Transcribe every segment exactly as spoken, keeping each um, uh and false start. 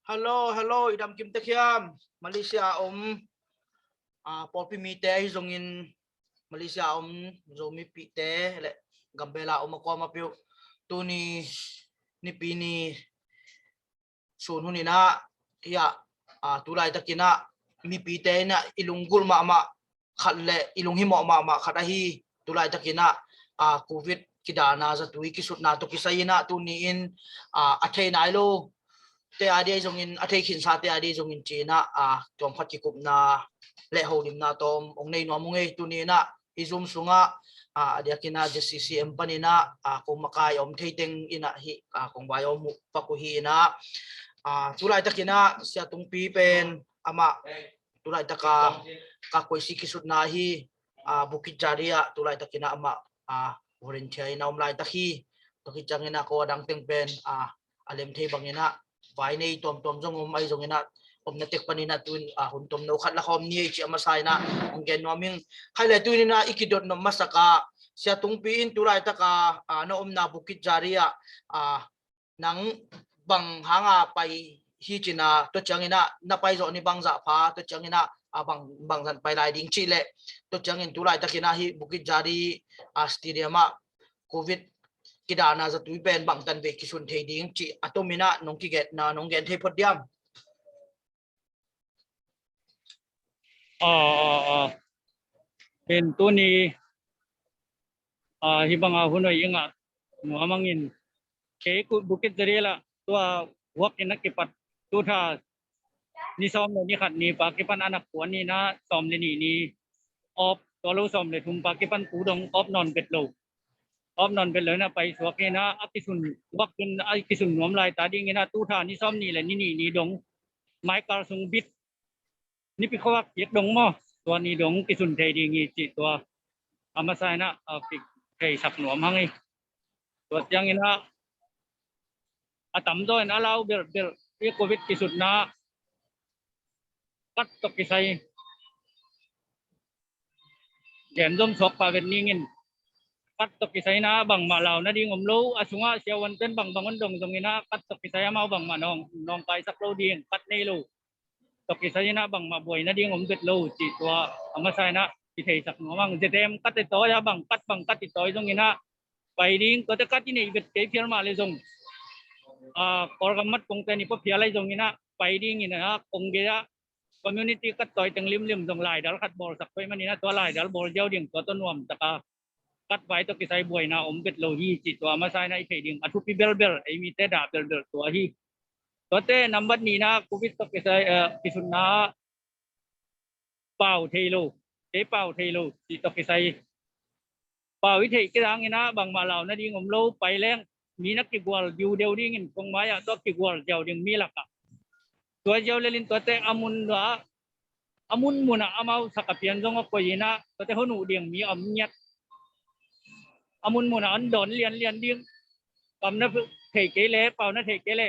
Hello, hello, i dam kim tek hiam? Malaysia a om, ah, pawlpi mite ahi zongin, Malaysia a om Zomipihte le gambela a om a kuamah peuh, tuni nipi ni sun hun in ah, hiah, ah, tu laitakin ah mipite in ah i lunggulh mahmah khat le i lunghimawh mahmah khat ahi, tu laitakin ah, ah, Covid kidahna zatui kisutna tawh kisai in ah tuni in, ah, a thei nai lo te a dih zongin, a thei khinsa te a dih zongin ci in ah, ah, tawm khat kikupna le holimna tawm hong nei nuam ung ei. Tuni in ah i Zoom sungah, ah, a diakin ah Z C C M panin ah, ah, kong makai a om thei teng in ah hih, ah, kong vai a om uh pak uh hi in ah, ah, tu laitakin ah Sia Tungpi pen amah tu laitaka ka koisi kisutna hi, ah, Bukit Jari ah tu laitakin ah amah, ah, volunteer in a om laitak hi. Tua khit ciangin ah ko a dang teng pen, ah, a lem thei bangin ah vai nei tuamtuam zong om ahi zongin ah omna tek panin ah tu in, ah, hun tomno khat la khawm ni ei ci a masa in ah hong gen nuam ing. Khai le tu in ah i kidot nop masak ah Sia Tungpi in tu laitaka, ah, na omna Bukit Jari ah, ah, nang bang hanga pai hi cin ah, tua ciangin ah na pai zawh ni bangzah pha, tua ciangin ah, ah, bang, bangzah pai lai ding cih leh, tua ciangin tu laitakin ah hih Bukit Jari, ah, stadium ah Covid kidahna zatui pen bangtan vei kisun thei ding cih a tomin ah nong kigetna nong gen thei phot diam? Ah, ah, ah. Pen tuni, ah, hih banga hun hoih i ngah nuam hangin, kei Bukit Jari ah tua huak in a kipat tu tha ni sawm le ni khat ni pa kipan a nak kuan ni na sawm le nih ni op, tua lo sawm le thum pa kipan tu dong op nawn bet lo. Op nawn bet lo in a paisuak in a, a kisun, huak in a kisun nuam laita ding in a tu tha ni sawm nih le ni nih ni dong maikal sung bit nipi khuak kik dong maw, tua ni dong kisun thei ding hi cih tua a masa in ah, ah, kitheisak nuam hang hi. Tua ciangin ah a tamzaw in a lau belbel i Covid kisutna kat tawh kisai gen zom suak pah vet ning in, kat tawh kisai in ah bangmah lau nading om lo, a sungah siavuanten bangbang hong dong zongin ah kat tawh kisai amau bangmah nawng, nawngkaisak lo ding, kat nei lo. Tawh kisai in ah bangmah buai nading om vet lo cih tua a masa in ah kitheisak nuam hang. Zetem kat i tawi ah bang kat bang kat i tawi zongin ah pai ding, tuate kat i neih vet kei phial mah le zong, ah, Kawlgam mat kongte ni pua phial ahi zongin ah pai ding in ah kong gei ah community kat tawi teng limlim zong laidal khat bawlsak pei manin ah tua laidal bawl ziau ding, tua tawh nuam taka kat vai tawh kisai buaina om vet lo hi cih tua a masa in ah i thei ding a thupi belbel, ei mite dah belbel tua hi. Tuate nambat nihna Covid tawh kisai, eh, kisutna pau thei lo, te pau thei lo cih tawh kisai pau i theih kidang in ah bangmah lau nading om lo, pai leng mi na kigual diu deu ding in kong mai ah tua kigual ziau ding mi lakah tua ziau lel in tuate a mun ah, a mun mun ah amau sak a pian zong a koih in ah tuate hon uh ding mi a om ngiat. A mun mun ah an dawn lianlian ding. Pau na thei kei le, pau na thei kei le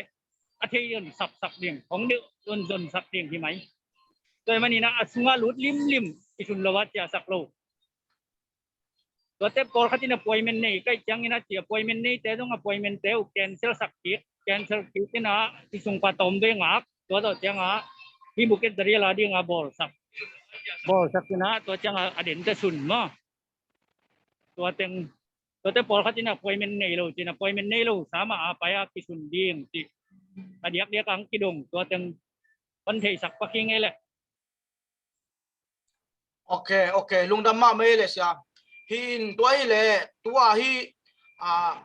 a thei zon sapsak ding, hong deuh zon zonsak ding hi mai. Tua hi manin ah a sungah lut limlim i sun lo a ciahsak lo. Tuate pawlkhat in appointment nei ka hih ciangin ah ci, appointment neite zong appointment te uh cancel sak kik, cancel kik in ah i sungpa tawm vei ngak, tua tawh ciangah hih Bukit Jari a ding a bawlsak, bawlsak in ah tua ciangah a dente sun maw. Tua teng, tuate pawlkhat in appointment nei lo cin, appointment nei lo sa mah a pai a kisun ding cih a diakdiak ang kidong, tua teng hon theisak pak hi ngei leh. Ok, ok, lungdam mahmah ei le sia. Hi in tua hi le, tua hi, ah,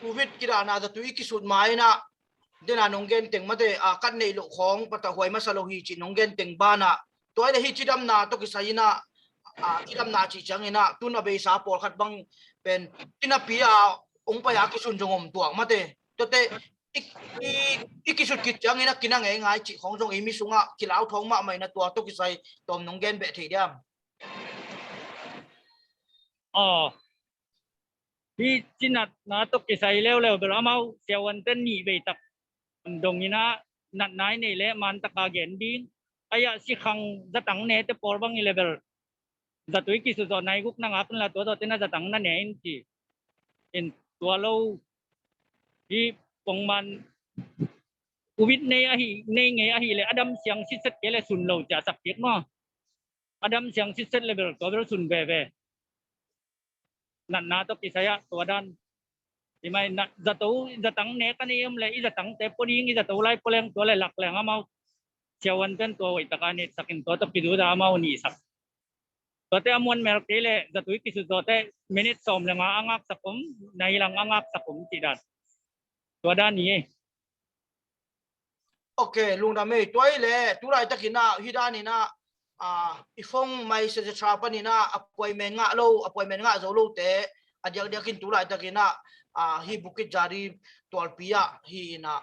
Covid kidahna zatui kisut ma in ah, dena nong gen teng mate, ah, kat neih loh khawng patah huai masa lo hi cih nong gen teng banah, tua hi le hi cidamna tawh kisai in ah, ah, cidamna cih ciangin ah tun a beisa pawlkhat bang pen tinapi a hong pai a kisun zong om tuak mate. Tuate i, i, i kisut khit ciangin a kina ngeingai cih khawng zong ei mi sungah kilau thawng mahmah in a tua tawh kisai tawm nong gen beh thei diam? Aw, hih cinatna tawh kisai leuleu bel amau siavuanten nih veitak dong in ah natna i neih leh man taka gen ding. Ai-ah sikhang zatang nete pawl bang i le bel zatui kisut zawh nai guk na ngak in la tua zawh tena zatang na ne in ci. In tua lo hih pongman Covid nei ahi, nei ngei ahileh a dam siang sitset kei leh sun lo ciahsak kik maw. A dam siang sitset leh bel tua bel sun veve. Natna tawh kisai ah tua dan. Hi mai na zato, zatang nek a nei om leh i zatangte pua ding, i zato lai pua leng tua leh lak leng amau siavuante'n tua hoihtaka netsak in tua tawh kiduda amau nihsak. Tuate a muan mel kei leh zatui kisut zawte minit sawm leh nga a ngaksak om, nai lang a ngaksak om cih dan. Tua dan hi ei. Ok, lungdam ei. Tua hi leh tulaitakin ah hih danin ah, ah, i phone mai Sejatra panin ah appointment ngah lo, appointment ngah zo lote a diakdiakin tulaitakin ah, ah, hih Bukit Jari tualpi ah hi in ah,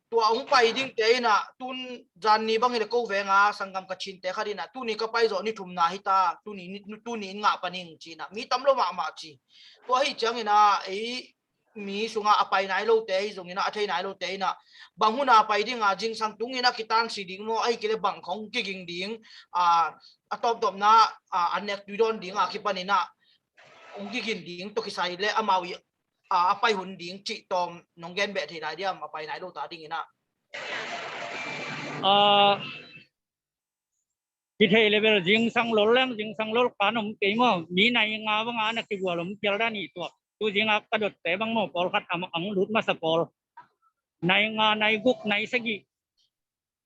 tua hong pai dingte in ah tun zan ni bang hi leh ko veng a sanggam ka chinte khat in ah tuni ka pai zawh ni thumna hi ta, tuni, tuni in ngah pan ing ci in ah mi tam lo mahmah ci. Tua hi ciangin ah ei mi sungah a pai nai lote hi zongin ah, a thei nai lote in ah bang hun a pai ding a, zingsang tungin ah kitansi ding maw, ahih kei leh bang khong kiging ding, ah, a tawptawpna, ah, an nek tui dawn ding a kipanin ah hong kigin ding tawh kisai leh amau i, ah, a pai hun ding cih tawm nong gen beh thei lai diam, a pai nai lo ta dingin ah? Ah, hi thei leh bel zingsang lol leng zingsang lol kan om kei maw. Mi nai nga bang a na kigual om phial dan hi tuak. Tu zing a ka dotte bang maw, pawlkhat a ang lut masa pawl. Nai nga, nai guk, nai sagih.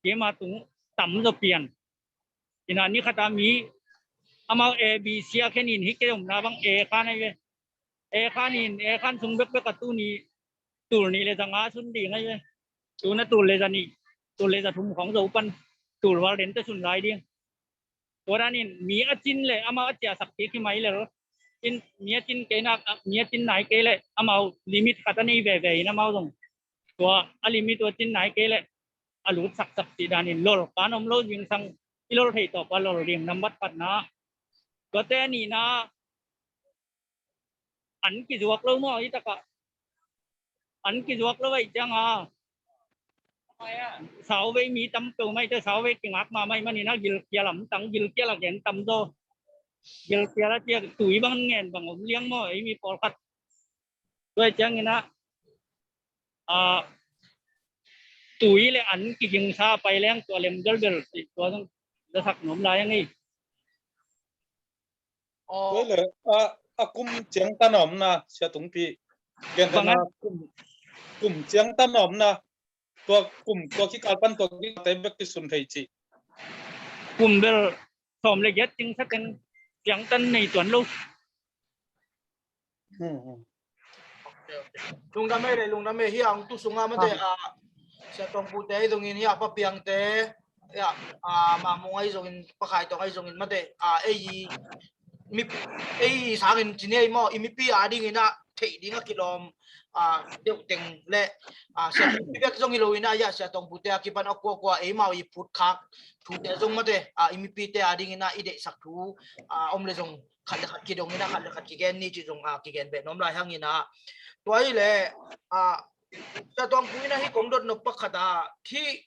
Keima tung tam zaw pian. Hi in ah ni khat a mi amau A B C a khen in, hi kei omna bang A khan ahi ve. A khan in, A khan sung bekbek a tuni tul nih leh za nga sun ding ahi ve. Tun ah tul leh za nih, tul leh za thum khong zo pan tul val den teh sun lai ding. Tua danin mi a cin leh amau a ciahsak kik hi mai lel. In mi a cin kei nak, mi a cin nai kei leh amau limit khat a nei veve in amau zong tua a limit tua cin nai kei leh a lut saksak cih danin lol kan om lo, zingsang i lol thei tawp a lol ding nambat khatna. Tuate a nihna an kizuak lo maw, hi takah an kizuak lo ahih ciang a sauvei mi tam peuh mai te, sauvei kingak mahmah ahih manin a gilkial a om tang, gilkial a gen tam zaw. Gilkial a ciak tui bang ngen bang om liang maw, ei mi pawlkhat. Tua ciangin ah, ah, tui leh an kigingsa pai leng tua lem delbel cih tua zong zasak nuam lai ang ei. Tua leh a, a kum ciangtan a omna Sia Tungpi, gentehna kum, kum ciangtan a omna, tua kum tua kikal pan tua kikalte bek kisun thei cih. Kum bel sawm leh giat cingsa teng ciangtan nei tuan lo. Lungdam ei leh, lungdam ei. Hih a hong tu sungah mate, ah, Sia Tongpute ahi zongin, hih a Pa Piangte, hih a, ah, Mah Mung ahi zongin, Pa Khai Tong ahi zongin mate, ah, ei mi, ei sangin ci ni ei maw, i mipi a dingin ah theih ding a kilawm, ah, deuh teng leh, ah, Sia Tongpi bek zong hi lo in ah, hih a Sia Tongpute a kipan a kuakua eimau i phutkhak thute zong mate, ah, i mipite a dingin ah i deihsak thu, ah, om leh zong khat leh khat kidong in ah, khat leh khat kigen ni cih zong, ah, kigen beh nuam lai hang in ah. Tua hi leh, ah, Sia Tongpu in ah hih kong dot nop pakhat ah, hih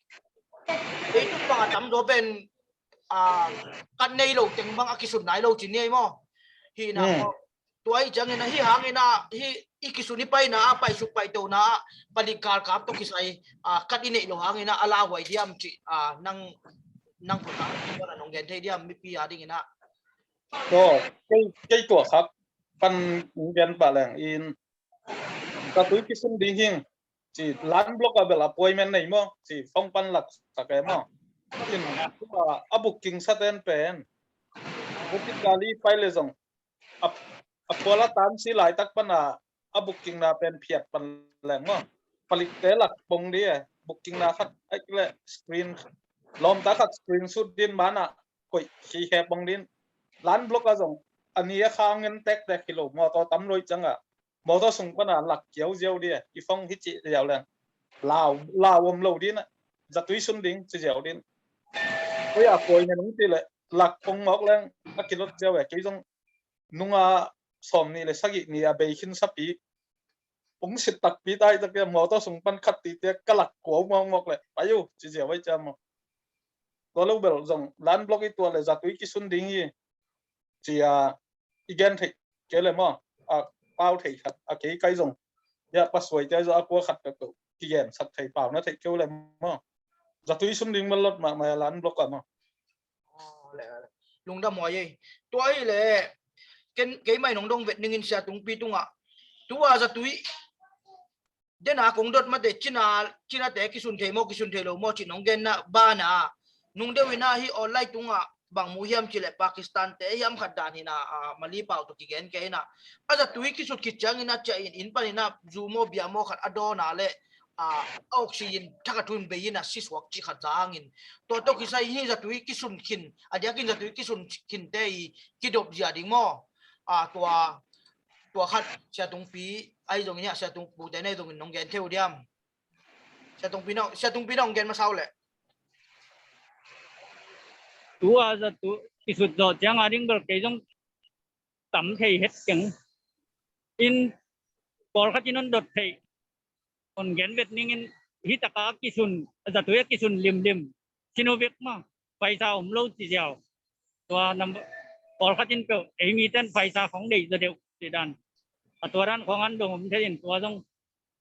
ei tung bang a tam zaw pen, ah, kan nei lo teng bang a kisun nai lo ci ni ei maw. Hih in ah, tua ahih ciangin ah, hih hangin ah, hih i kisun i paina ah, paisuk paitona ah, palik galkap tawh kisai, ah, kat i neih lo hangin ah, a lauhuai diam cih, ah, nang, nang phutna nong gen thei diam, mipi a dingin ah? Tua, kei, kei tua khat pan gen pah leng in, zatui kisun ding hing ci, land block a bel appointment nei maw ci, phone pan laksak e maw. In, a booking sate'n pen Bukit Jali pai leh zong a, a pual a tansi laitak pan a, a bookingna pen phiat pan leng maw, palikte lak pong ding e. Bookingna khat ahih leh screen, lawmta khat screenshot ding, banah koih khikhe pong ding. Land block ah zong a ni a kha ngen tektek hi lo, mawtaw tam lo ahih ciangah mawtaw sung pan a lak kiauziau ding e. I phone hi cih ziau leng lau, lau om lo ding a, zatui sun ding ci ziau ding. Koi a koi ngen hong cih leh lak pong mawk leng a kilot ziau e. Kei zong nunga sawmnih le sagih ni a bei khinsapi, hong sit takpi ta hi, tak mawtaw sung pan khat tite ka lak kuau mawkmawk leh pai uh ci ziau ahih ciang maw. Tua lo bel zong land block i tuah leh zatui kisun ding hi ci a i gen theih kei leh maw, a pau thei khat a kei kai zong, ya pasuai te zong a kua khat peuhpeuh kigen sak thei, pau na theih kei uh leh maw. Zatui sun ding bel lot mahmah a, lan blok a maw. Aw, le, le. Lungdam huai ei. Tua hi le, ken, keimah in hong dong vet ningin Sia Tungpi tungah, tua zatui dena kong dot mate, China, Chinate kisun thei maw, kisun thei lo maw cih nong genna bana, nung deuh ina hi online tungah bang mu hiam cih leh Pakistante hiam khat dan hi ina, a, Mali pau tawh kigen kei ina, a zatui kisut khit ciangin a ciah in, inn panin a zu maw bia maw khat a dawn a leh, a, a oxygen thak a thu in bei in a si suak cih khat za hangin, tua tawh kisai hi zatui kisun khin, a diakin zatui kisun khinte i kidop zia ding maw? A, tua, tua khat Sia Tungpi ahi zongin, Sia Tungpute nei zongin nong gen thei uh diam? Sia Tungpi na, Sia Tungpi na hong gen masa uh leh. Tua zatui kisut zawh ciang a ding bel kei zong tam thei het keng. In pawlkhat in hong dot thei, hong gen vet ningin, hi taka a kisun, zatui a kisun limlim, Sinovac maw, Pfizer om lo ci ziau. Tua nam, pawlkhat in peuh, ei miten Pfizer khong deih zaw deuh ci dan. A tua dan khong an dong om thei in, tua zong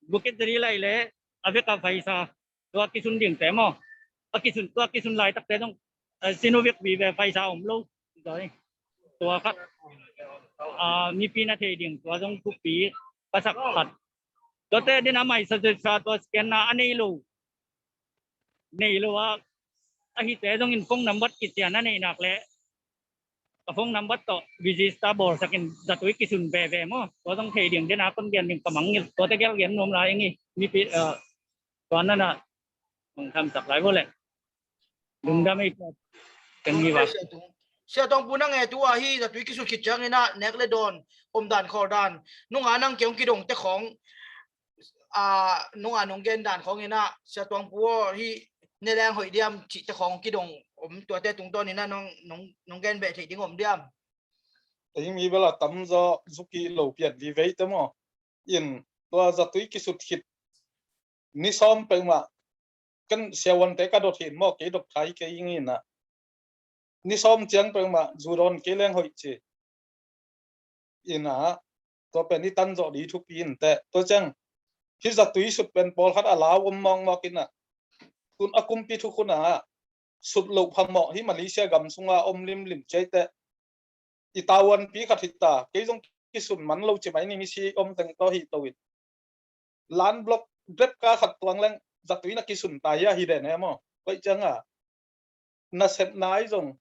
Bukit Jalil lai le, a vek a Pfizer, tua kisun dingte maw, a kisun, tua kisun laitakte zong, eh, Sinovac vive, Pfizer om lo. Tua khat, ah, mipi na thei ding, tua zong thupi ka sak khat. Tuate din a mai sa sa tua scan na a nei lo, nei lo a, a hite zongin phone number kician a neih nak leh, a phone number tawh register bawlsakin zatui kisun veve maw? Tua zong thei ding, dena kon gen ding ka mangngilh. Tuate gel gen nuam lai ing i, mipi, ah, tua nana hong thamsak lai vo leh. Lungdam ei tua. Teng hi va. Sia Tungpu nang e, tua hi zatui kisut khit ciangin a nek le dawn, omdan khawldan, nunga nang kei hong kidongte khawng, a, nunga nong gen dan khawngin a, Sia Tungpu aw, hi ne leng hoih diam cihte khawng kidong om, tuate tungtawnin a nong, nong, nong gen beh theih ding om diam? Ei mi bel a tamzaw zuk i lo pian viveite maw? In tua zatui kisut khit ni sawm peuhmah, ken siavuante ka dot hi in maw, kei dot thai kei ing in a, ni sawm ciang peuhmah zu dawn kei leng hoih ci. In a, tua pen i tan zawh ding thupi in teh. Tua ciang hi zatui sut pen pawlkhat a lau om mawkmawk in a, tun a kumpi thukhun a sut loh phamawh hi Malaysia gam sunga om limlim ciai teh. I tavuanpi khat hi ta, kei zong kisun man lo ci mai ni, misi om teng tawh hi to in. Lan blok drep ka khat tuang leng zatui na kisun ta hi a hi den e maw? Koih ciang a nasep nai zong,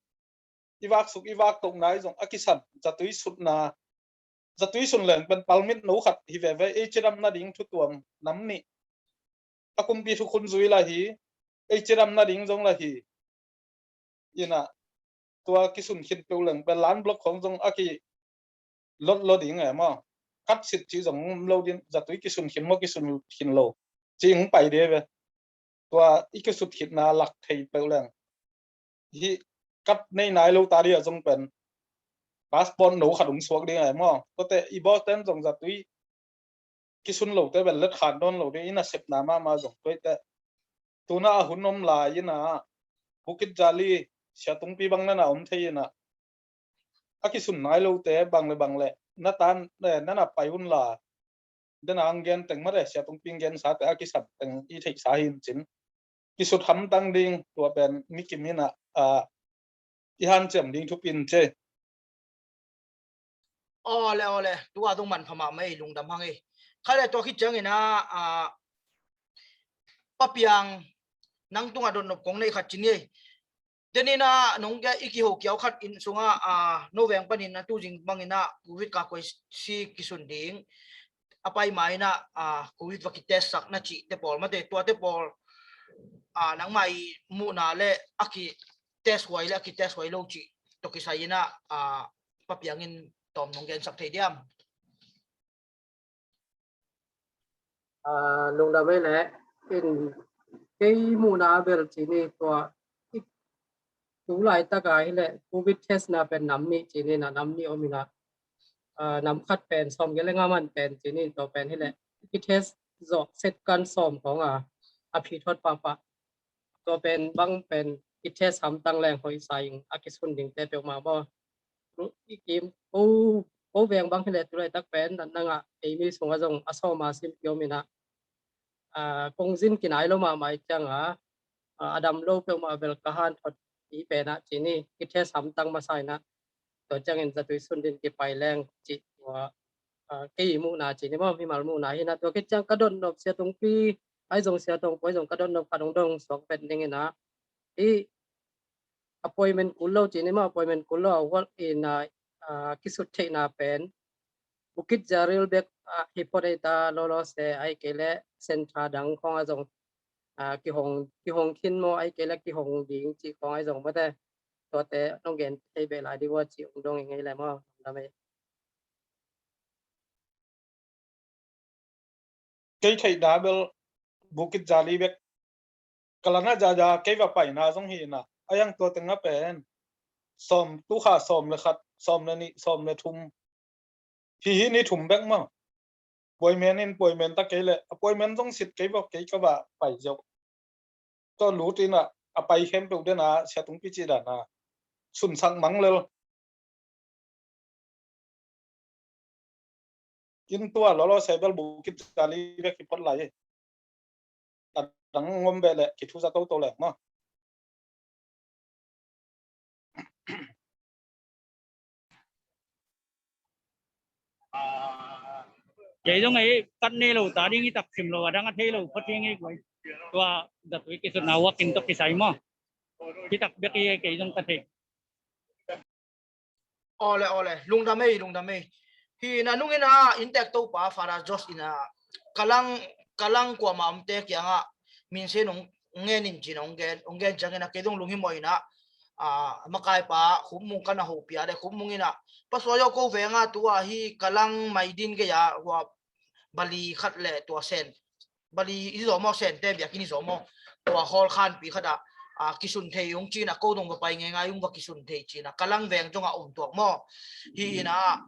i vak suk i vak tok nai zong a kisan zatui sutna, zatui sun leng pen palmit no khat hi veve, ei cidam nading thutuam nam nih. A kumpi thukhun zui la hi, ei cidam nading zong la hi. In a, tua kisun khin peuh leng pen lan blok khong zong a ki lot lo ding e maw? Khat sit cih zong um lo din, zatui kisun khin maw, kisun khin lo cih hong pai ding ve. Tua i kisut khitna lak thei peuh leng, hi kat nei nai lo ta ding a zong pen passport no khat hong suak ding e maw? Tuate i boss ten zong zatui kisun lote bel let khan nawn lo ding, i nasepna mahmah zong tuaite. Tuna a hun om lai in a, Bukit Jalil, Sia Tungpi bang nana om thei in a, a kisun nai lote bang le bang le na tan, eh, nana pai un la, dena ang gen teng mate, Sia Tungpi ang gen sate a kisan teng i theihsa hi in cin. Kisut hamtang ding, tua pen mi kim in a, a, i hanciam ding thupi in ci. Aw le, aw le, tua zong manpha mahmah ei, lungdam hang ei. Kha le, tua khit ciangin a, a, Pa Piang, nang tungah dotnop kong nei khat ci ni ei. Denin a nong kia, i kiho kiau khat inn sunga, a, no veng panin a tu zing bangin a covid ka koi si kisun ding a pai ma in a, a, covid va kitest sak na cihte pawl mate, tuate pawl, a, nangmah i muhna le a kitest huai le a kitest huai lo cih tawh kisai in a, a, Pa Piang in tawm nong gensak thei diam? A, lungdam ei le, in kei muhna bel ci ni, tua i tu laitak a hi le covid test na pen nam nih ci ni, na nam nih om in a, a, nam khat pen sawm gel le nga man pen ci ni, tua pen hi le i test zawh set kan sawm khong a, a phi thot pahpah. Tua pen bang pen i test hamtang leng hoih sa ing, a kisun dingte peuhmah maw. I kim ko, ko veng bang hi le tu laitak pen natna ngah ei mi sungah zong a sawm a sim kiom in a, a, kong zin kinai lo mahmah i ciang a, a, a dam lo peuhmah bel ka hanthot i pen ah ci ni, kitest hamtang masa in ah, tua ciangin zatui sun din kipai leng cih tua, a, kei muhna ci ni maw, mimal muhna hi in ah, tua khit ciang ka dotnop Sia Tungpi, ahi zong Sia Tungpi ahi zong ka dotnop khat hong dong suak vet ning in ah, i appointment kul lo ci ni maw, appointment kul lo a walk in ah, a, kisut theihna pen Bukit Jalil bek, a, hi phot ei ta, lawlaw se ahi kei leh centre dang khawng ah zong, a, kihong, kihong khin maw, ahi kei leh kihong ding cih khawng ahi zong maw te, tuate nong gen thei beh lai di ua cih hong dong ing ei le maw, lam ei. Kei theihna bel Bukit Jalil bek, ka lanah jaja kei va paina zong hi in ah, a yang tua teng ah pen sawm, tu kha sawm le khat, sawm le nih, sawm le thum, hi hi ni thum bek maw. Appointment in appointment ta kei leh, appointment zong sit kei vok, kei ka va pai ziau. Tua lut in ah, a pai khempeuh den ah Sia Tungpi cih dan ah sunsak mang lel. In tua lolo se bel Bukit Jalil bek hi phot lai. A dang ngom beh leh kithuza toto leng maw. Kei zong ei kat nei lo ta ding hi tak, sim lo a dang a thei lo phot ding hi guai. Tua zatui kisutna walk in tawh kisai maw. Hi tak bek hi kei zong ka thei. Awle, awle, lungdam ei, lungdam ei. Hi in ah nung in ah inntek topa Father Josh in ah, ka lang, ka lang kuamah omte kiangah minsen hong ngen in cin hong gen, hong gen ciangin ah kei zong lunghimawh in ah, a, makaipa Khupmung ka na hopih a le Khupmung in ah, Pastor aw, ko veng ah tu ah hi ka lang mai din gei ah hua bali khat le tua sen, bali i zaw maw, sente biakinn i zaw maw, tua hall khanpi khat ah, a, kisun thei ung ci in ah, ko dong va pai ngeingai ung, va kisun thei ci in ah, ka lang veng zong ah om tuak maw. Hi in ah,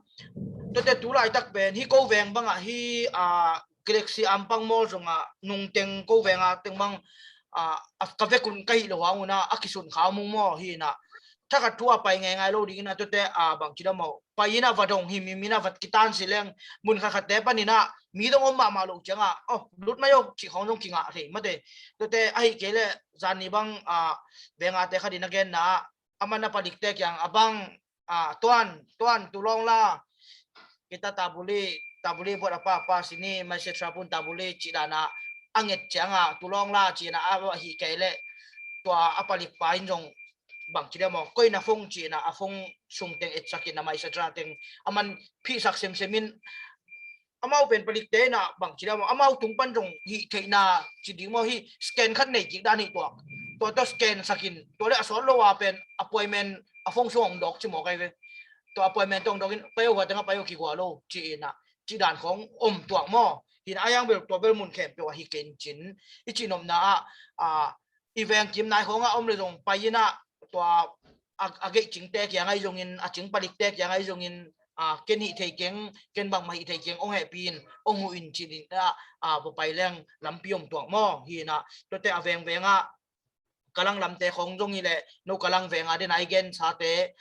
tuate tu laitak pen hi ko veng bang ah hi, a, Galaxy Ampang Mall zong ah nungteng ko veng ah teng bang, a, a, ka vekun ka hih loh hang un ah a kisun kha om ung maw. Hi in ah, thakhat thu a pai ngeingai lo ding in ah, tuate, a, bangci lam aw, pai in ah va dong hi, mi, mi in ah va kitansi leng, mun khatkhatte pan in ah mi dong om mahmah loh ciangah, oh, lut mai aw cih khawng zong kingah thei mate. Tuate ahi kei leh zan ni bang, a, veng ate khat in a genna ah, aman a palikte kiang a bang, a, tuan, tuan, tulawng la, kita tabuli, tabuli buat apa, apa sini, mai setra pun tabuli cih dan ah a nget ciangah tulawng la ci in ah a hih kei leh, tua a palikpa in zong bangci lam aw, koi na phone ci in ah a phone sung teng etsak in ah mai setra teng aman phihsak semsem in, amau pen palikte in ah bangci lam aw, amau tung pan zong hih theihna ci ding maw, hi scan khat nei kik dan hi tuak. Tua tawh scan sak in, tua leh a sawt lo a pen appointment a phone sung hong dawk ci maw kai ve. Tua appointment tawh hong dawk in, pai aw, hua teng ah pai aw, kigua lo ci in ah, cih dan khawng om tuak maw. Hi in ah a yang bel tua bel mun khempeuh ah hi kei in cin, i cihnopna ah, a, i veng kim nai khawng ah om le zong pai in ah, tua a, a geih cingte kiang ahi zongin, a cing palikte kiang ahi zongin, a, ken hih thei keng, ken bangmah hih thei keng, hong hehpih in, hong huh in cih in ah, a, va pai leng lampi om tuak maw. Hi in ah, tuate a vengveng ah ka lang lamte khawng zong hi leh, no ka lang veng ah den a i gensate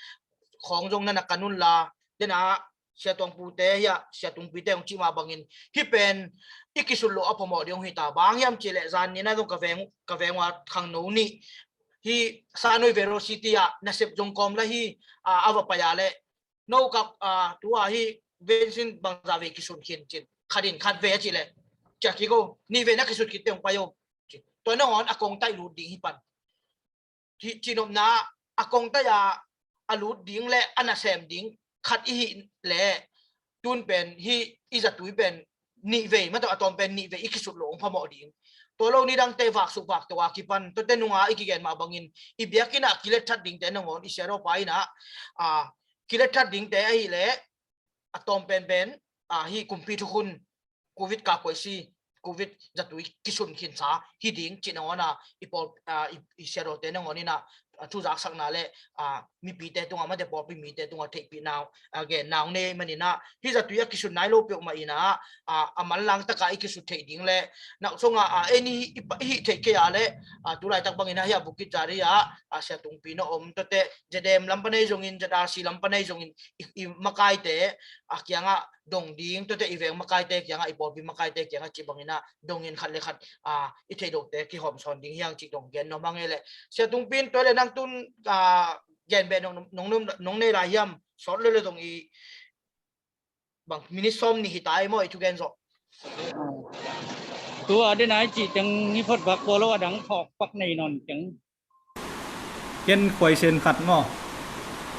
khawng zong na na kan un la, den ah Sia Tuangpute hi a, Sia Tungpite hong cih mah bangin, hih pen i kisut loh a phamawh ding hong hi ta. Bang hiam cih leh zan ni in ah zong ka veng, ka veng ua khangno nih hi Sanoi Velocity ah nasep zong kawm la hi, a, a va pai a leh, no ka, a, tu ah hi Vincent bangza vei kisun khin cin, khat in khat vei a cih leh, ciah kik o, nih vei na kisut khit teh hong pai o. Tua nangawn a kongtaih lut ding hi pan. Hih cihnopna a kongtaih a, a lut ding le a nasem ding khat i hih leh, tun pen hih i zatui pen nih vei, mah tawh a tawm pen nih vei i kisut loh hong phamawh ding. Tua lo nidangte vaksuk vakto a kipan, tuate nunga i kigen mah bangin, i biakinn ah kilet that dingte nangawn i siadawpa in ah, a, kilet that dingte ahih leh, a tawm penpen, a, hih kumpi thukhun, Covid ka koisi, Covid zatui kisun khinsa hi ding cih nangawn a, i pawl, a, i, i siadawte nangawn in ah, a, thuzaksakna le, a, mipite tungah, mate pawlpi mite tungah theihpih nau, a, gen nau nei maninah, hih zatui a kisut nai lo peuhmah inah, a, a manlang takah i kisut theih ding le, nak sungah, a, en i, i, i hih theih kei ah le, a, tulaitak banginah hih a Bukit Jari ah, a, Sia Tungpi na om, tuate Zedem lam pan ei zongin, Z R C lam pan ei zongin, i, i makaite, a, kiangah dong ding, tuate i veng makaite kiangah, i pawlpi makaite kiangah cih banginah dongin khat le khat, a, i theih lote kihawm sawn ding hiang cih dong gen nuam hang ei le. Sia Tungpi in tua le nang tun, a, gen beh nong, nong, nong, nong nei lai hiam, sawt lele dong i bang minit sawm nih hi ta ei maw i thugen zawh. Tua den ai cih teng i phot bak kua lo a dang phawk pak nei nawn teng. Ken khuaisen khat maw.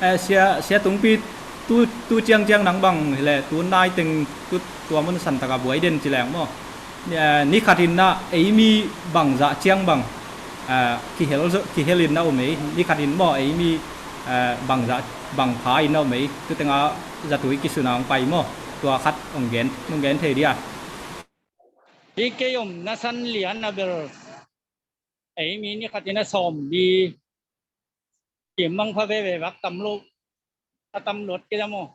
Eh, sia, sia Tungpi tu, tu ciangciang nang bang hileh tu nai teng tu tua mun san taka buai den ci leng maw. Eh, ni khat in na ei mi bangzah ciang bang, eh, kihel, kihel in na om ei. Ni khat in maw ei mi, eh, bangzah bang pha in na om ei. Tu tenga zatui kisun a hong pai maw. Tua khat hong gen, hong gen thei dia. Hi kei om na san lian a bel. Ei mi ni khat in a sawm li kim mang pha veve vak tam lo. A tam luat kei a maw.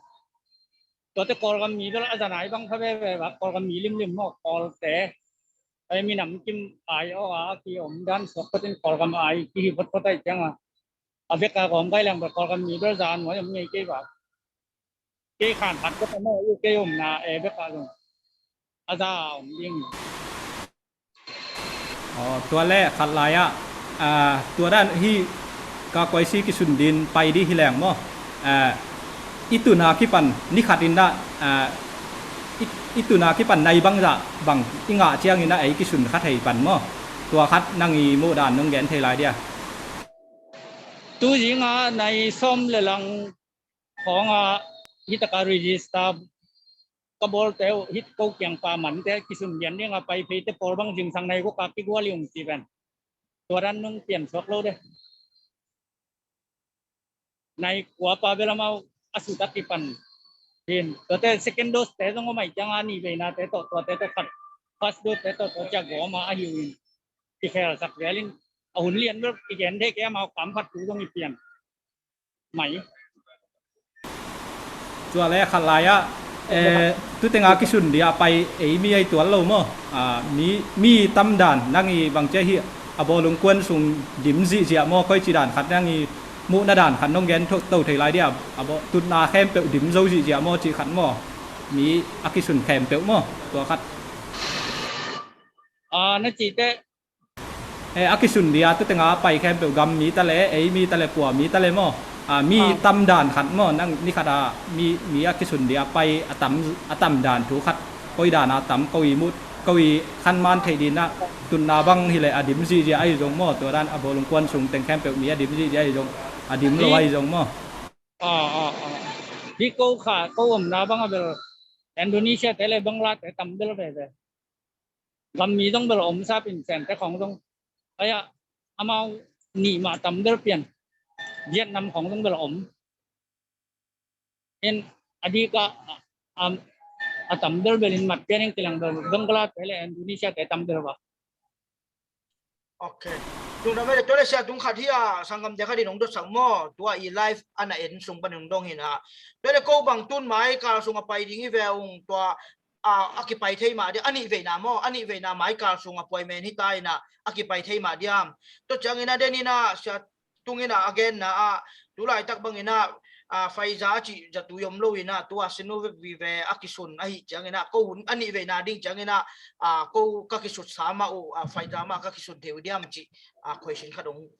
Tuate Kawlgam mi bel a zanai bang pha veve vak Kawlgam mi limlim maw Kawlte. Ei mi nam kim ai aw a ki om dan suak patin Kawlgam ai ki hi photphot ai ciang a. A bek a kawm kai leng bel Kawlgam mi bel zan nuai om ngei kei vak. Kei khan khat bek a maw, kei omna e bek a zong a za om ding. Aw, tua le khat lai ah, ah, tua dan hi ka koisi kisun din pai di hi leng maw. Ah, i tuna kipan ni khat in dah, ah, i, i tuna kipan nai bangzah bang i ngah ciangin ah ei kisun kha thei pan maw. Tua khat nang i muh dan nong gen thei lai dia. Tu zing a nai sawm le lang khawng a hi taka register ka bawlte uh hit ko kiang pa mante kisun lian ding a pai phei te pawl bang zingsang nai guk a kigual i ung ci ven. Tua dan nung pian suak lo de. Nai kua pa bel amau a sut a kipan hin. Tuate second dose te zong a mai ciang a ni veina te tawh tuate tawh khat. First dose te tawh tua cia gawm a ahi uh in. Kikhel sak vel in a hun lian bel kigen thei kei amau kam khat tu zong i pian. Mai. Tua le khat lai ah, eh, tu tenga kisun dia pai ei mi ai tual lo maw. Ah, mi, mi tam dan nang i bang cia hi a bawlung kuan sung dim zihziah maw koi ci dan khat nang i muhna dan khat nong gen to thei lai dia. A baw tutna khempeuh dim zo zihziah maw ci khat maw. Mi a kisun khempeuh maw tua khat. Ah, na ci te. Eh, a kisun dia tu tenga pai khempeuh gam mi ta le, ei mi ta le, kua mi ta le maw. Ah, mi tam dan khat maw, nang ni khat a mi, mi a kisun dia pai a tam, a tam dan thu khat. Koi dan a tam, ko i mut, ko i khan man thei din a, tunna bang hi le a dim zihziah ahi zong maw, tua dan a bawlung kuan sung teng khempeuh mi a dim zihziah ahi zong, a dim lo ahi zong maw. Ah, ah, ah. Hi ko kha, ko omna bang a bel Indonesia te le Bangla te tam bel veve. Gam mi zong bel om sap in Sen te khong zong. Aya, amau nih mah tam bel pian. Vietnam khong zong bel om. In a dik a, a, a tam bel bel in mat pian in kilang bel Bangla te le Indonesia te tam bel ba. Ok. Tung dam le tua le sia tung khat hi a sanggam te khat in hong dot sak maw. Tua i live ana en sung pan hong dong hi na. Tua le ko bang tun mai kal sung a pai ding hi ve ung tua a, a kipai thei mah dia, a nih veina maw, a nih veina mai kal sung a puai men hi ta ina, a kipai thei mah diam. Tua ciangin a den ina, sia tungin a, a genna a, tulaitak bangin a, a, Pfizer a cih zatui om lo ina, tua Sinovac vive a kisun ahi ciangin a, ko hun a nih veina ding ciangin a, a, ko ka kisut sa mah uh, a, Pfizer mah ka kisut thei uh diam cih, a, question khat ong.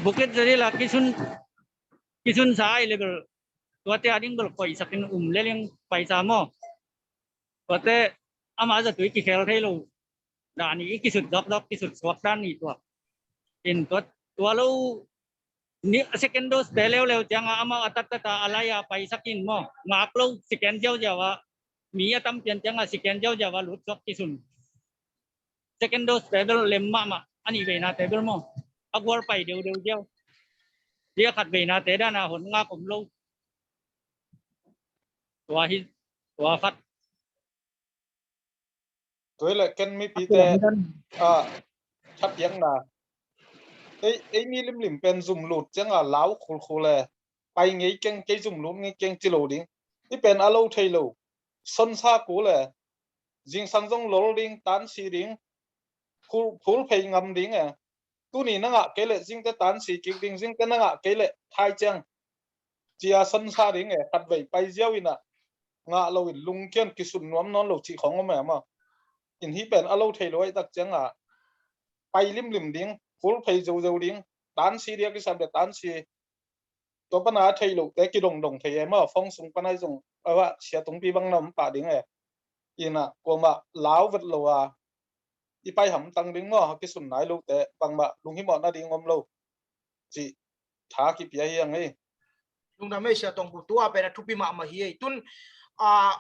Bukit Jalil a kisun, kisun sa ai le bel, tuate a ding bel koisakin um le leng Pfizer maw. Tuate ama zatui kikhel thei lo dan i kisut dawkdawk kisut suak dan i tua. In tua, tua lo ni second dose te leuleu cianga amau a tattata a lai a paisakin maw ngak lo second ziauziau a mi a tam pian cianga second ziauziau a lut suak kisun. Second dose te bel lem mahmah a nih veina te bel maw a gual pai deudeu ziau. Dia khat veina te dana hon ngak om lo. Tua hi, tua khat. Tua hi le ken mipite a, khat piakna. Ei, ei mi limlim pen zum lut cianga lau khulkhul e, pai ngei keng, kei zum lut ngei keng ci lo ding. Hih pen a lo thei lo. Sonsa kul e, zingsang zong lol ding, tansi ding, phul, phul phei ngam ding e. Tuni na ngah kei leh zingte tansi kik ding, zingte na ngah kei leh thai ciang cia sonsa ding e, khatvei pai ziau inah ngah lo in lungkian kisun nuam nawn lo cih khong om e maw. In hih pen a lo thei lo aih tak cianga pai limlim ding, phul phei zozou ding, tansi dia kisam le tansi. Tua pana a theih lohte kidongdong thei e maw, phone sung pana i zong a vah sia tungpi bang na om pah ding e. Inah kuamah lau vet lo a i pai hamtang ding maw, a kisun nai lohte bangmah lunghimawh nading om lo cih tha kipia hi ang ei. Lungdam ei Sia Tongpu, tua pen a thupi mahmah hi ei. Tun a,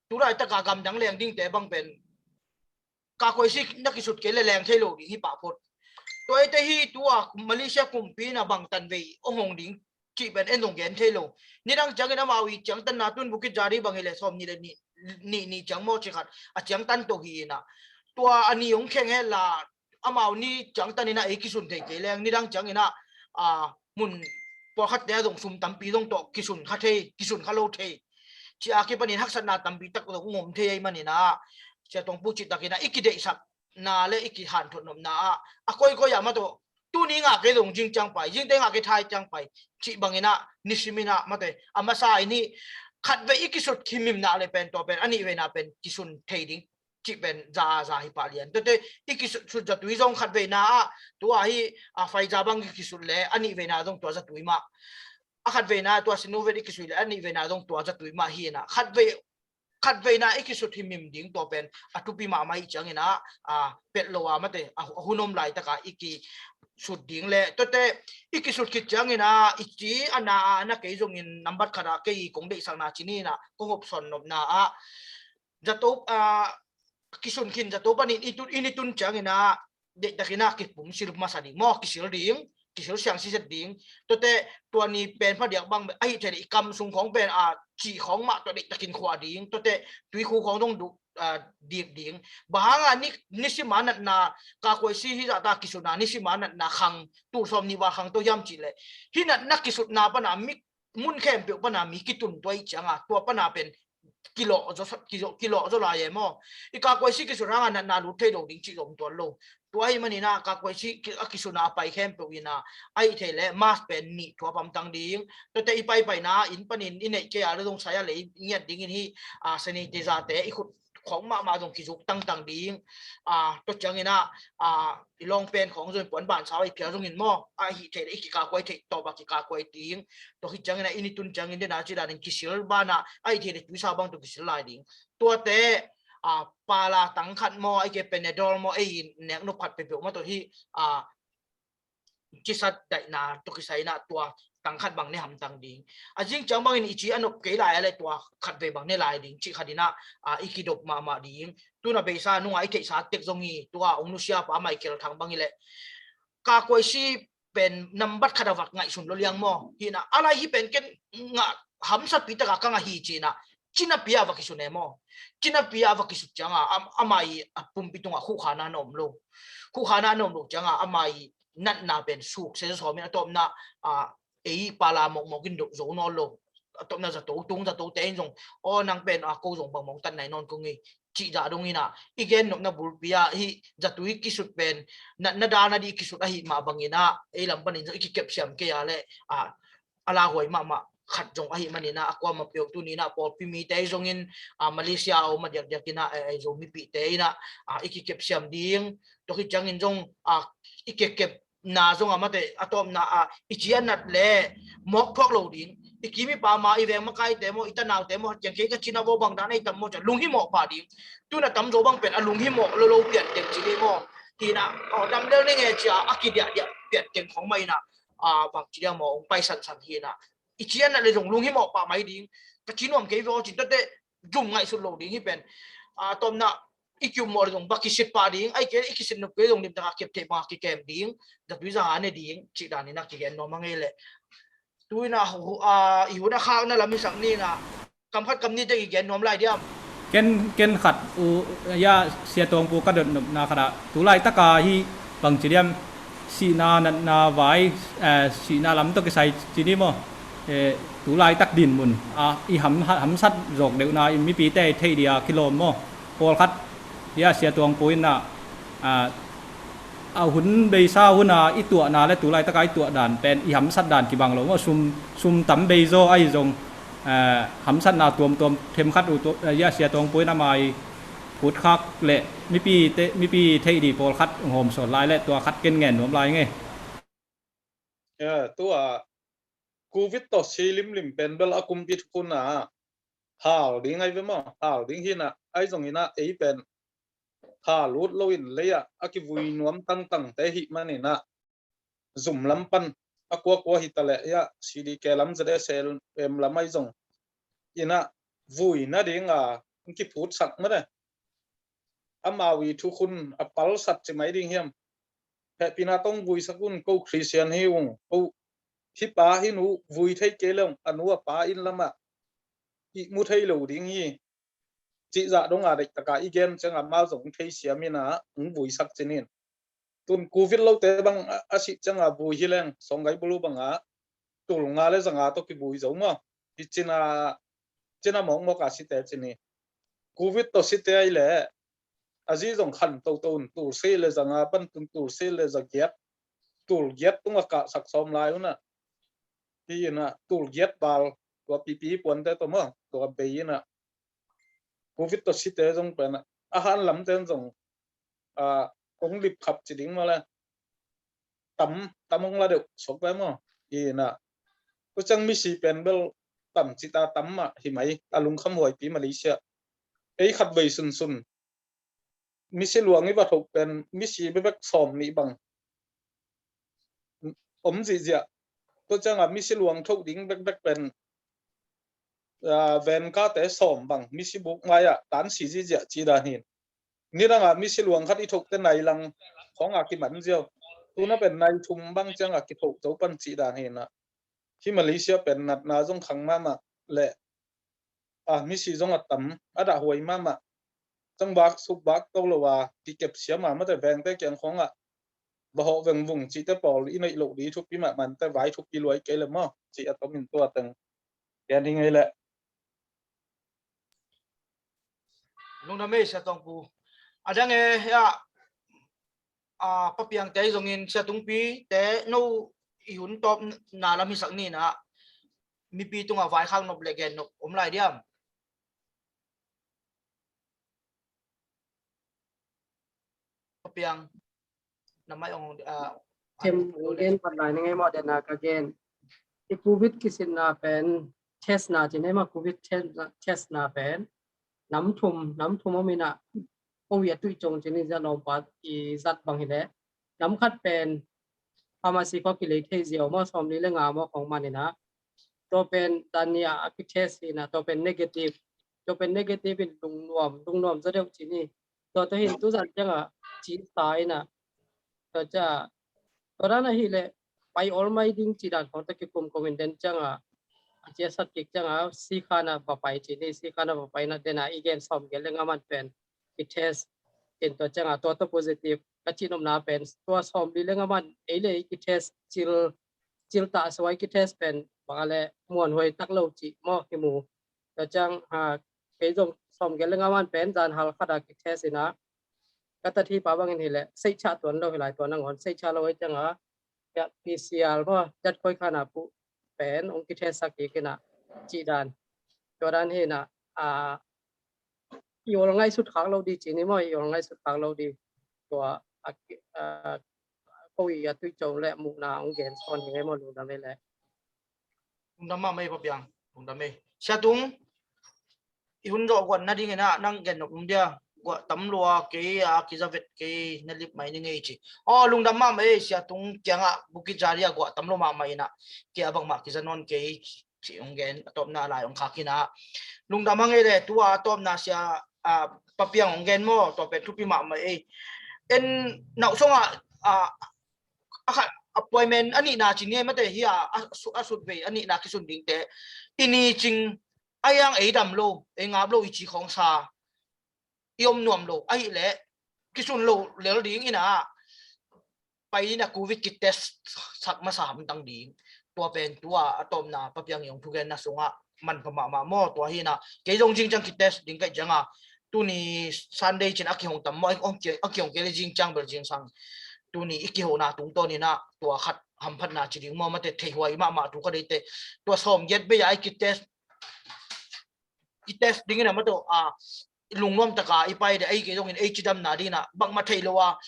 tu laitaka gamdang leng dingte bang pen kakuaisi na kisut kei le leng thei lo ding hi pah phot. Tua eite hi tua Malaysia kumpi na bang tanvei ong hong ding cih pen en zong gen thei lo. Nidang ciangin amau i ciangtanna tun Bukit Jari bang hi le sawm nih le nih, nih, nih ciang maw ci khat a ciangtan to hi inah. Tua a ni ong kheng he la amau ni ciangtan inah ei kisun thei kei leng nidang ciang inah a, mun pawlkhatte a zong sum tampi zong tawh kisun kha thei, kisun kha lo thei. Ci a kipanin haksatna tampi tak zong ngom thei ahi maninah Sia Tongpu cih takinah i kideihsakna le i kihanthot nopna ah a koikoi ah mah tawh tuni ngah kei zong zing ciang pai, zingte ngah kei thai ciang pai cih banginah nisiminah mah tawh a masa in hih khatvei i kisut khimimna le pen tua pen a nihveina pen kisun thei ding cih pen za a za hi pah lian. Tuate i kisut zatui zong khatveina ah tua hi a Pfizer bang i kisut le a nihveina zong tua zatui mah. A khatveina tua Sinovac i kisut le a nihveina zong tua zatui mah hi inah khatvei, khatveina i kisut himhim ding tua pen a thupi mahmah ih cianginah a, pet lo a mate a, a hun om laitaka i kisut ding le tuate i kisut khit cianginah i ci a na a na kei zongin nambat khatah kei kong deihsakna cininah kong hopsawn nopna ah zato a kisun khin zato panin i tun, i ni tun cianginah deihtakinah kipum sil masa ding maw, kisil ding, kisil siang siset ding. Tuate tua ni pen phadiak bang ahi thei le i kam sung khawng pen a cih khawng mah tua deihtakin khuah ding. Tuate tuikhu khawng dong duh a, dik ding. Bang hanga ni, nisima natna kakuaisi hi zahta kisuna nisima natna khang tul sawm nih val khang to hiam cih le hih natna kisutna pana mi mun khempeuh pana mi kitun tua ih cianga tua pana pen kilawh zaw, kilawh, kilawh zaw lai e maw? I kakuaisi kisut hanga natna lut thei lo ding cih zong tuan lo. Tua ahi manina kakuaisi a kisuna a pai khempeuh ina ahi thei le mask pen nih thuap hamtang ding. Tuate i paipaina inn panin i neih kei a le zong sai a le i ngiat dingin hi a, sanitizer te i khut khawng mahmah zong kizuk tangtang ding. A, tua ciangina a, i lawng pen khawng zong puan ban sau a i phial zongin maw, ahi thei le i kikakuai theih tawp a kikakuai ding. Tua khit ciangina i ni tun ciangin dena ci danin kisil bana ahi thei le tuisa bang tua kisil lai ding. Tuate a, pala tang khat maw, ahi kei Panadol maw, ei nek nop khat peuhpeuh maw tua hi a, kisat daihna tua kisaina tua tang khat bang ne hamtang ding. A zing ciang bangin i ci a nop kei lai a le tua khatvei bang ne lai ding cih khatina a, i kidop mahmah ding. Tuna beisa nunga i theihsa tek zong hi tua ong nusia pa Michael Thang bang hi le kakuaisi pen nambat khat a vak ngaihsun lo liang maw? Hina a lai hi pen ken ngah hamsapi taka ka ngah hi cina cinapi a vak kisun e maw? Cinapi a vak kisut cianga ama i a pumpi tunga khuhkhana na om lo. Khuhkhana na om lo cianga ama i natna pen suk se sawmin a tawpna a, ei pala mawkmawk in zo nawn lo. A tawpna zato tung zato te in zong aw nang pen a ko zong bangmawng tan nai nawn kong ei cih dah dongina i gen nopna bulpi ah hih zatui kisut pen natna dana dih kisut ahi mah bangina ei lam panin zong i kikepsiam kei a le a, a lauhuai mahmah khat zong ahi manina a kuama peuh tunina pawlpi mite zongin a, Malaysia a om a diakdiakina a, a Zo mipihte ina a, i kikepsiam ding. Tua khit ciangin zong a, i kekep na zong a mate a tawpna a i ci a nat le mawk thuak lo ding. I kim i pama i veng makaite maw i tanaute maw ciang kei ka cina vaw bang dan ei tam maw cia lunghimawh pah ding. Tuna tamzaw bang pen a lunghimawh lolo pian teng ci dei maw? Hina aw damdel ni nge cia a kidiahdiah pian teng khong mah ina a, bang ci dia maw ong pai sansan hina. I ci a nat le zong lunghimawh pah mai ding. Ka ci nuam kei vaw cin tuate zum ngaihsut lo ding hi pen a, tawmna i kiummawh le zong bak kisit pah ding, ahi kei i kisit nop kei zong limtaka kep theih banga kikem ding, zatui zanga ne ding cih danin a kigen nuam a ngei leh. Tuina i hun a khakna lam i sak nina kam khat kam nite kigen nuam lai diam? Ken, ken khat uh ya Sia Tongpu ka dot nopna khatah tu laitaka hi bangci diam sihna natna vai, eh, sihna lam tawh kisai ci ni maw? Eh, tu laitak dinmun, ah, i ham, hamsat zawk deuhna in mipite theih dia kilawm maw? Pawlkhat, hia, Sia Tuang Pu in ah, ah, a hun beisa huna i tuahna le tu laitaka i tuah dan pen i hamsat dan kibang lo maw? Sum, sum tam bei zaw ahi zong, eh, hamsatna tuamtuam themkhat uh tu, eh, hia, Sia Tuang Pu in ama i phutkhak le mipi te, mipi theih di pawlkhat hong hawm sawn lai le tua khat ken ngen nuam lai nge. Eh, tua Covid tawh si limlim pen bel a kumpi thukhun ah hal ding ai ve maw? Hal ding hi in ah, ai zong in ah ei pen hal ut lo in lei ah a kivui nuam tangtangte hi man in ah, zum lam pan a kuakua hi ta leh, hia, C D K lam, Z S L M lam ai zong in ah vui nading a hong kiphutsak mah e. Amau i thukhun a palsat ci mai ding hiam? Hehpihna tawh hong vuisak un, ko Khristian hi ung, ko hih pa hih nu vui thei kei le ung, a nu a pa inn lamah i mu thei lo ding hi, cih zah dong a deihtaka i gen ciangah amau zong hong theisiam in ah hong vuisak ci ni. Tun Covid lote bang a, a sih ciangah vui hi leng, Sawnggai bulu bangah tul nga le za nga tawh kivui zo maw? Hi cina, cina mawkmawk a site ci ni. Covid tawh site ai leh a zi zong khan toto un, tul sih le za nga pan tun tul sih le za giat, tul giat tungah kahsak sawm lai un ah, hi in ah tul giat bal, tua pipi puante tawh maw, tua bei in ah Covid tawh site zong pen ah, a han lamte zong, ah, kong lipkhap ci ding maw le, tam, tam hong la deuh suak ve maw? Hi in ah, tua ciang misi pen bel tam ci ta, tam mah hi mai, a lungkham huaipi Malaysia. Ei khatvei sunsun misi luang i va thoh pen misi bekbek sawm nih bang om zihziah. Tua ciangah misi luang thoh ding bekbek pen, ah, venkate sawm bang misi buk mai-ah tansi zihziah cih dan hi in. Nidangah misi luang khat i thohte nai lang khawngah kiman ziau. Tuna pen nai thum bang ciangah kithoh zo pan cih dan hi in ah. Hih Malaysia pen natna zong khang mahmah le, ah, misi zong a tam, a dahhuai mahmah. Cangvak sukvak to lo a kikep siam a, mate vengte kiang khawngah va hawh vengvung cihte pawl i neih loh ding thupi mahmah, te vai thupi luai kei le maw, cih a tom in tua teng gen hi ngei leh. Lungdam ei Sia Tuang Pu. A dang e, hia, a, Pa Piang te zongin Sia Tung Pi te no i hun tawpna lam hisak ni in ah, mipi tungah vaikhak nop le gen nop om lai diam? Pa Piang, na mai ong, ah, them ong gen pat lai ni ngei maw, den a ka gen. I Covid kisitna pen testna ci ni maw, Covid test, testna pen nam thum, nam thum om in ah, ko i a tuih cong ci ni, zia lawmpa i zat bang hi leh, nam khat pen pharmacy khawng kilei thei ziau maw, sawmli le nga maw khawng man in ah, tua pen dan ni a, a kitest hi in ah, tua pen negative, tua pen negative in lungnuam, lungnuam zaw deuh ci ni. Tua tua hi in tuzan ciangah ci sa in ah, tua ciah, tua dan ahih leh pai awl mai ding cih dan khawng tawh kikum kum in den ciangah, a ciah sat kik ciangah sikhan ah va pai ci ni, sikhan ah va pai in ah den a i gen sawmgiat le nga man pen kitest in, tua ciangah tua tawh positive ka cih nopna pen tua sawmli le nga man ei le ei kitest cil, cil tah suai kitest pen bang a le muanhuai tak lo cih maw hi mu. Tua ciang, ah, kei zong sawmgiat le nga man pen zan hal khat a kitest in ah, ka tat hi pa bangin hi leh seihchah tuan lo hi lai, tua nangawn seihchah lo ei ciangah, hia, P C R maw, zat khoi khan a puh pen ong kitest sak kik in ah cih dan. Tua dan hi in ah, ah, i awl ngaihsut khak lo di ci ni maw, i awl ngaihsut khak lo di. Tua a, a, ko i a tuih cong le muhna ong gen sawn hi ngei maw, lungdam ei le. Lungdam mahmah ei Pa Piang, lungdam ei. Sia Tung, i hun zawh guan nading in ah nang gen nop om dia, guah tam lua kei a kizavet kei na lip mai ni ngei ci. Aw, lungdam mahmah ei Sia Tung, kiangah Bukit Jari a guah tam lua mahmah in ah, kei a bangmah kiza nawn kei ci ong gen, a tawpna lai ong khak in ah. Lungdam hang ei le, tua a tawpna sia, a, Pa Piang ong gen maw, tua pen thupi mahmah ei. En nauh sawngah, a, a khat appointment a nihna ci ni ei, mate hi a, a su-, a sut vei a nihna kisun dingte. I ni cing, a iang ei dam lo, ei ngap lo i ci khawng sa, i om nuam lo, ahih leh kisun lo lel ding in ah, pai in a covid kitest sak masa hamtang ding. Tua pen tua a tawpna Pa Piang i hong thugenna sungah manpha mahmah maw. Tua hi in a kei zong zing ciang kitest ding ka hih ciangin tuni Sunday cin a kihong tam maw, a kihong kei le zing ciang bel zingsang tuni i kihona tungtawn in a tua khat hamphatna ci ding maw, mate, theihhuai mahmah thu ka deih teh tua sawmgiat bei a i kitest, kitest ding in a mate, a lungnuam taka i pai de, ei kei zongin ei cidamna ding in a bangmah thei lo a,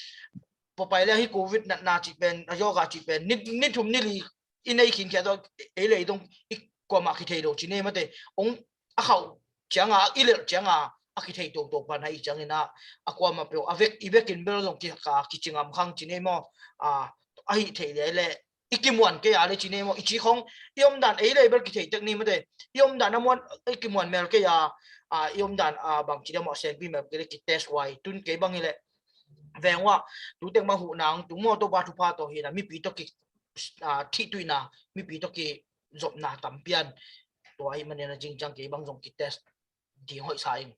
pua pai le hi covid natna cih pen, a yoga cih pen ni, ni thum ni li i nei khinkhia tawh ei le ei zong i kuamah kithei lo ci nei mate. Ong a khauh cianga i lelh cianga a kithei toto pan a i ciangin a, a kuamah peuh a vek, i vekin bel zong ki, ka, kicingam khang ci nei maw. A, a hih theih le le i kimuan kei a le ci nei maw, i ci khong i omdan ei le bel kithei tek ni mate. I omdan a muan i kimuan mel kei a, a, i omdan a bang ci dia maw, senpi mel kei le kitest huai tun kei bang hi le veng uah tutek mah huhna hong tung maw, Topa thupha tawh hi in a mipi tawh ki, a, thihtuihna, mipi tawh kizopna tampian. Tua ahih manin a zing ciang kei bang zong kitest ding hoihsa ing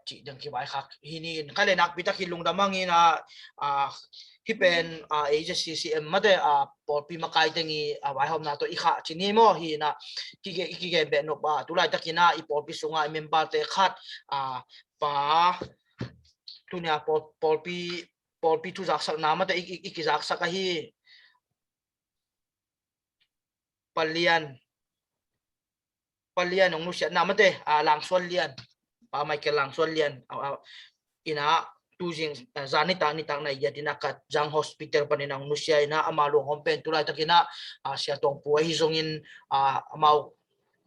cih ding kivaikhak hi ni. Ka le nakpi tak hi lungdam hang in a, a, hih pen, a, A Z C C M mate, a, pawlpi makai teng i, a, vaihawmna tawh i khah ci ni maw hi in a, kige, i kigen beh nop a, tu laitak in a i pawlpi sungah i member te khat, a, pa, tuni a pawl, pawlpi, pawlpi thu zaksakna mate i, i, i kizaksak ahi. Pa Lian, Pa Lian hong nusiatna mate, a, Langsuan Lian, Pa Michael Langsuan Lian, a, a, in a tu zing, a, zan nitak nitak nai giat in a Kajang Hospital panin hong nusia in a, ama luanghawm pen tu laitak in a, a, Sia Tawng Pu ahi zongin, a, amau,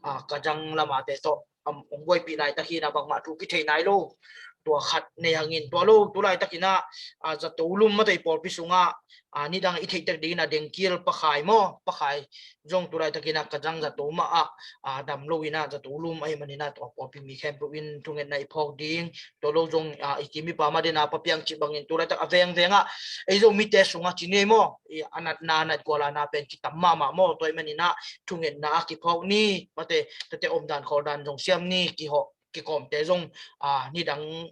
a, Kajang lamate tawh, am, hong buaipih laitak hi in a bangmah thu kithei nai lo. Tua khat nei hangin tua lo tu laitak in a, a, zato lum mate i pawlpi sungah, a, nidang i theihtek ding in a dengkil pakhai maw, pakhai zong tu laitak in a Kajang zato mah ah, a, dam lo in a zato lum ahih manin a tua pawlpi mi khempeuh in thungetna i phawk ding. Tua lo zong, a, i kim i pam a den a Pa Piang cih bangin tu laitak a vengveng ah ei Zomite sungah ci ni maw, i a natna, a nat gualana pen kitam mahmah maw. Tua ahih manin a thungetna a kiphawk ni mate, tate omdan khawldan zong siam ni, kihawh kikawmte zong, a, nidang,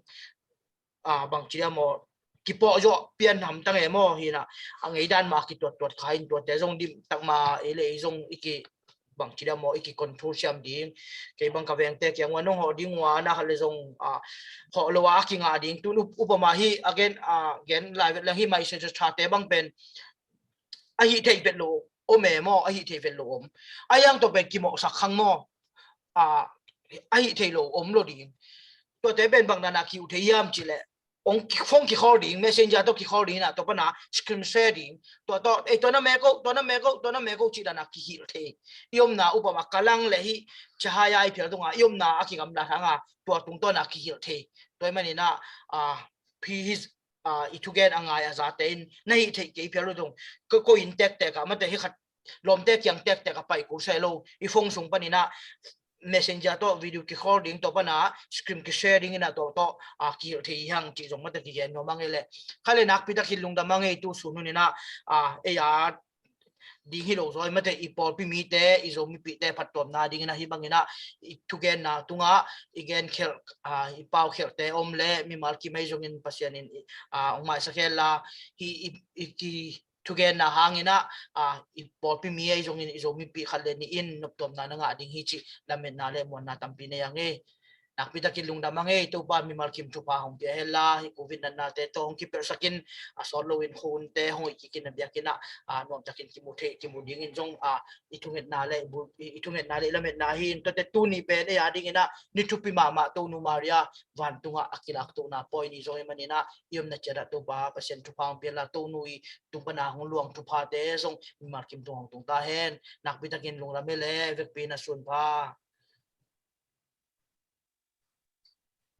a, bang ci dia maw, kipawh zawh pian hamtang e maw hi in a, a ngeidan mah a kituattuat kha in tuate zong dim tak mah ei le ei zong i ki bang ci dia maw, i ki control siam ding. Kei bang ka vengte kiang ua nong hawh ding ua na khat le zong, a, hawh lo a kingah ding. Tun up, upama hi a gen, a, gen lai vet leng hi mai se thate bang pen a hih theih vet lo om e maw, a hih theih vet lo om. A hiang tawh pen kimawhsak khang maw, a, a hih theih lo om lo ding. Tuate pen bang dana kiuh thei hiam cih leh ong ki, phone kikhawl ding, messenger tawh kikhawl ding in a tua pana screen share ding. Tua tawh, ei, tua na meko, tua na meko, tua na meko cih dana kihilh thei. I omna upama ka lang le hi, cihaya i phial tunga i omna a kigamla hanga tua tungtawna kihilh thei. Tua ahih manin a, a, phi hi, a, i thugen a ngai a zate in na hih theih kei phial lo tung. Ko, ko in tektek a mate hi khat lawmte kiang tektek a pai kul se lo, i phone sung panin a messenger tawh video kikhawl ding, tua pana screen kishare ding in a tua tawh, a, kihilh thei hang cih zong mate kigen nuam a ngei le. Kha le nakpi tak hi lungdam a ngei tu sun hun in a, a, ei a ding hi lo zaw mate, i pawlpi mite, i Zomipihte phattuamna ding in a hi bang in a i thugenna tungah i gen khelh, a, i pau khelhte om le mimal kim ei zongin Pasian in, a, ong maisak hen la, hi i, i ki thugenna hangin a, a, i pawlpi mi ei zongin i Zomipih khat le nih in noptuamna na ngah ding hi cih lametna le muanna tampi nei a ngei. Nakpi takin lungdam a ngei, Topa mimal kim thupha hong pia hen la, hi covid natnate tawh hong kipelhsakin a sawt loin khunte hong hoih kikin a biakinn ah, a, nuamtakin kimu thei, kimu dingin zong, a, i thungetna le i bu-, i, i thungetna le i lametna hi in, tuate tuni pen ei a dingin a ni thupi mahmah Tonu Maria vantungah a kilaktohna pawi ni zong i manin a, i omna ciat ah Topa Pasian thupha hong pia hen la, Tonu i tung pana hong luang thuphate zong mimal kim tung hong tung ta hen. Nakpi takin lungdam hi le, vekpi na sunpha.